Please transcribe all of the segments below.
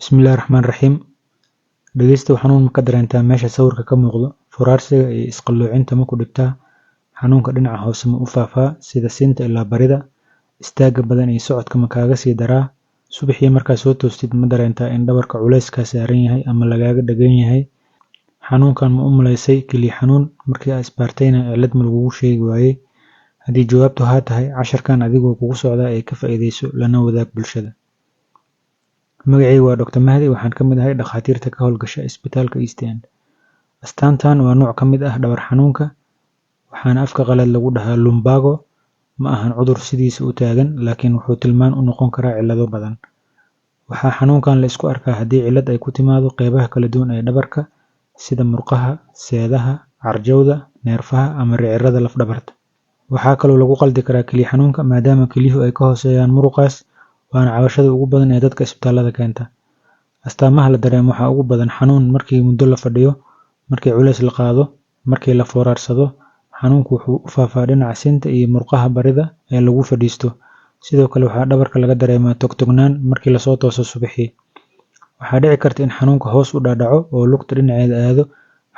Bismillahi Raxmaani Raxiim. Dhageystow, xanuun ma ka dareentaa meesha sawirka ka muuqdo? Foorarsiga iyo isqalloocinta ma ku dhibtaa? Xanuunka dhinaca hoose ma u faafaa, sida sinta ilaa barida? Istaagga badan iyo socodka ma kaaga sii daraa? Subaxii markaad soo toostid, ma dareentaa in dhabarka culays kaa saaran yahay ama lagaaga dhagan yahay? Xanuunkan ma u malaysay kelyo xanuun? Markii aad isbaartayna cillad ma lagugu sheegi waayey? Haddii jawaabtu haa tahay, casharkan adigoo kugu socdaa ee ka faa'iidayso, lana wadaag bulshada. Magacaygu waa Dr. Mahdi, waxaan ka mid ahay dhakhaatiirta ka howlgasha Isbitaalka East End. Astaantan waa nooc ka mid ah dhabar xanuunka, waxaana afka qalaad lagu dhahaa lumbago. Ma ahan cudur sidiisa u taagan, laakiin wuxuu tilmaan u noqon karaa cillado badan. Waxaa xanuunkan la isku arkaa haddii cillad ay ku timaado qeybaha kala duwan ee dhabarka, sida murqaha, seedaha, carjawda, neerfaha ama ricirrada laf-dhabarta. Waxaa kaloo lagu qaldi karaa kelyo xanuunka, maadaama kelyuhu ay ka hooseeyaan muruqaas, waana cabashada ugu badan ee dadka isbitaalada keenta. Astaamaha la dareemo waxaa ugu badan xanuun markii muddo la fadhiyo, markii culays la qaado, markii la foorarsado. Xanuunku wuxuu u faafaa dhinaca sinta iyo murqaha barida ee lagu fadhiisto. Sidoo kale waxaa dhabarka laga dareemaa togtognaan markii lasoo tooso subaxii. Waxaa dhici karta in xanuunka hoos u dhaadhaco oo lugta dhinaceeda aado,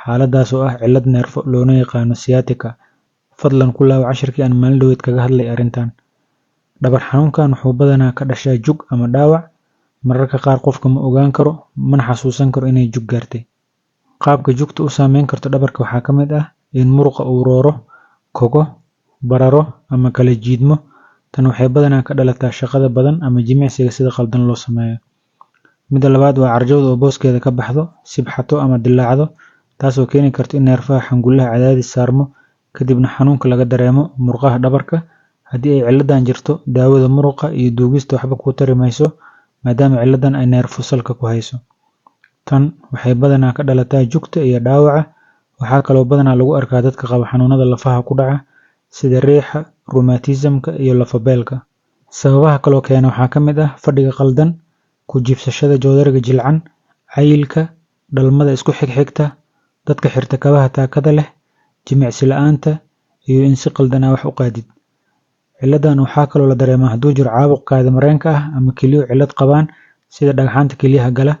xaaladaas oo ah cillad neerfo loona yaqaano sciatica. Fadlan ku laabo casharkii aan maalin dhaweyd kaga hadlay arrintan. Dhabar xanuunkan wuxuu badanaa ka dhashaa jug ama dhaawac. Mararka qaar qofka ma ogaan karo, mana xasuusan karo inay jug gaartay. Qaabka jugta u saameyn karto dhabarka waxaa ka mid ah in muruqa uu rooro, kogo, bararo ama kala jiidmo. Tan waxay badanaa ka dhalataa shaqada badan ama jimicsiga sida qaldan loo sameeyo. Midda labaad waa carjawda oo booskeeda ka baxdo, sibxato ama dillaacdo, taasoo keeni karta in neerfaha xangullaha cadaadis saarmo, kadibna xanuunka laga dareemo murqaha dhabarka. Haddii ay cilladan jirto, daawada muruqa iyo duugista waxba kuu tari mayso, maadaama cilladan ay neerfo salka ku hayso. Tan waxay badanaa ka dhalataa jugta iyo dhaawaca. Waxaa kaloo badanaa lagu arkaa dadka qaba xanuunada lafaha ku dhaca, sida riixa, rheumatism-ka iyo lafo-beelka. Sababaha kaloo keena waxaa ka mid ah fadhiga qaldan, ku jiifsashada joodariga jilcan, cayilka, dhalmada isku xigxigta, dadka xirta kabaha taakada leh, jimicsi la'aanta iyo in si qaldan aa wax u qaadid. Cilladan waxaa kaloo la dareemaa hadduu jiro caabuq kaadi mareenka ah ama kelyo cillad qabaan, sida dhagxaanta kelyaha gala.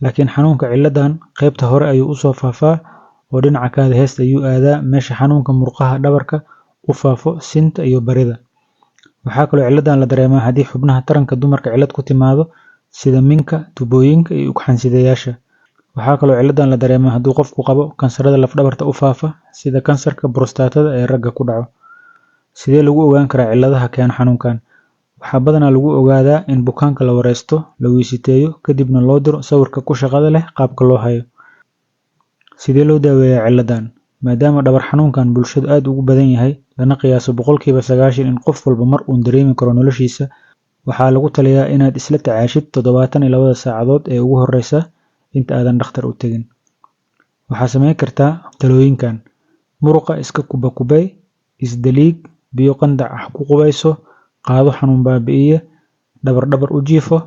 Laakiin xanuunka cilladan qaybta hore ayuu usoo faafaa oo dhinaca kaadi heesta ayuu aadaa, meesha xanuunka murqaha dhabarka u faafo sinta iyo barida. Waxaa kaloo cilladan la dareemaa haddii xubnaha taranka dumarka cillad ku timaado, sida minka, tubooyinka iyo ugxansidayaasha. Waxaa kaloo cilladan la dareemaa hadduu qofku qabo kansarada lafdhabarta u faafa, sida kansarka borostaatada ee ragga ku dhaco. Sidee lagu ogaan karaa cilladaha keena xanuunkan? Waxaa badanaa lagu ogaadaa in bukaanka la wareysto, la wiisiteeyo, kadibna loo diro sawirka ku shaqada leh qaabka loo hayo. Sidee loo daaweeyaa cilladan? Maadaama dhabar xanuunkan bulshadu aad ugu badan yahay, lana qiyaaso 90% in qof walba mar uun dareemi karo noloshiisa, waxaa lagu taliyaa inaad isla tacaashid 72-da saacadood ee ugu horreysa inta aadan dhakhtar u tegin. Waxaa samayn kartaa talooyinkan: muruqa iska kubakubay, isdaliig, biyo qandac ah ku qubayso, qaado xanuun baabi'iye, dhabar dhabar u jiifo.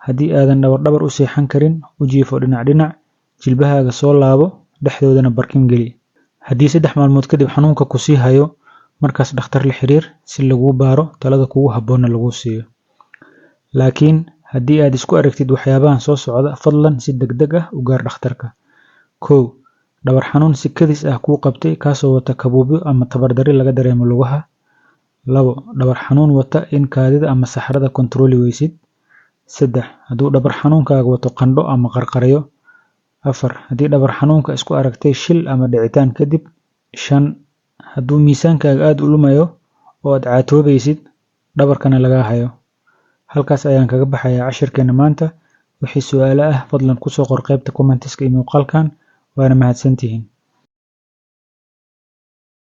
Haddii aadan dhabar dhabar u seexan karin, u jiifo dhinac dhinac, jilbahaaga soo laabo, dhexdoodana barkin geli. Haddii 3 maalmood kadib xanuunka ku sii hayo, markaas dhakhtar la xiriir si laguu baaro, talada kugu habboonna laguu siiyo. Laakiin haddii aad isku aragtid waxyaabahan soo socda, fadlan si degdeg ah u gaar dhakhtarka. 1, dhabar xanuun si kadis ah kuu qabtay, kaasoo wata kabuubyo ama tabardarri laga dareemo lugaha. 2, dhabar xanuun wata in kaadida ama saxarada kontarooli weysid. 3, hadduu dhabar xanuunkaaga wato qandho ama qarqaryo. 4, haddii dhabar xanuunka isku aragtay shil ama dhicitaan kadib. 5, hadduu miisaankaaga aad u lumayo oo aad caatoobaysid, dhabarkana lagaa hayo. Halkaas ayaan kaga baxayaa cashirkeena maanta. Wixii su'aalo ah, fadlan kusoo qor qaybta comments-ka iyo muuqaalkan, waana mahadsantihiin.